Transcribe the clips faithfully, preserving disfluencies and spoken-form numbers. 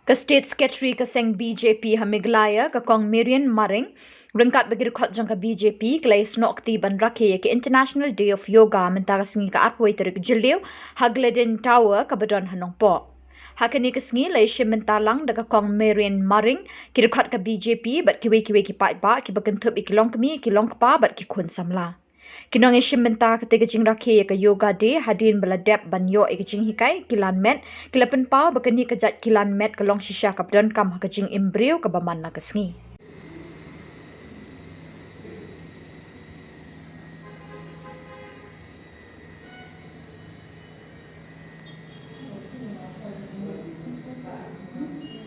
Ka State Secretary ka seng B J P ha Meghalaya, ka Kong Marian Maring, ryngkat bad ki dkhot jong ka B J P, ki la ïasnoh kti ban rakhe ïa ka International Day of Yoga mynta ka sngi ka arphew tarik Jylliew ha Gladden Tower kaba don ha Nongpoh. Ha kane ka sngi la ïashim bynta lang da ka Kong Marian Maring, ki dkhot ka B J P bad kiwei kiwei ki paidbah kiba kynthup ïa ki longkmie, ki longkpa bad ki khun samla. Ki nongïashim bynta kata ka jingrakhe ïa ka Yoga Day hadien ba la dep ban ïoh ïa ka jinghikai kilan met, ki la pynpaw ba kane ka jait kilan met ka long shisha kaba donkam ha ka jingim briew kaba man la ka sngi.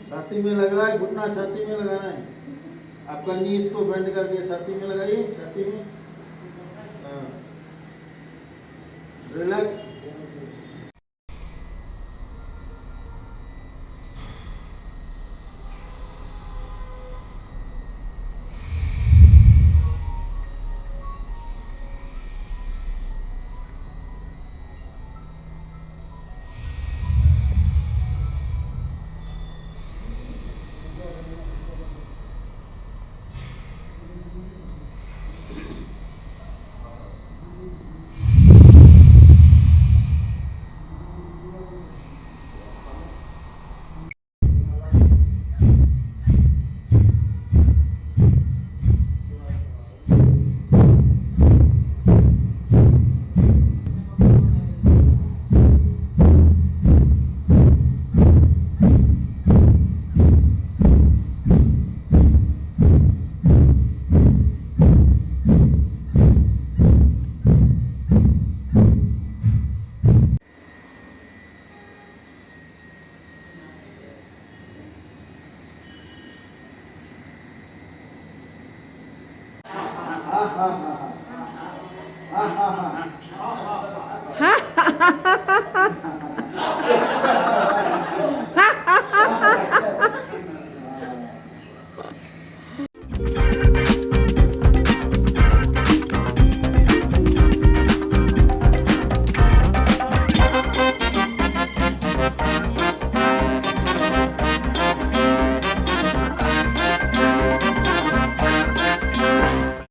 छाती में लग रहा है, घुटना छाती में लगाना है। आपका नीज को बेंड करके छाती में लगाइए, छाती में। हाँ। रिलैक्स।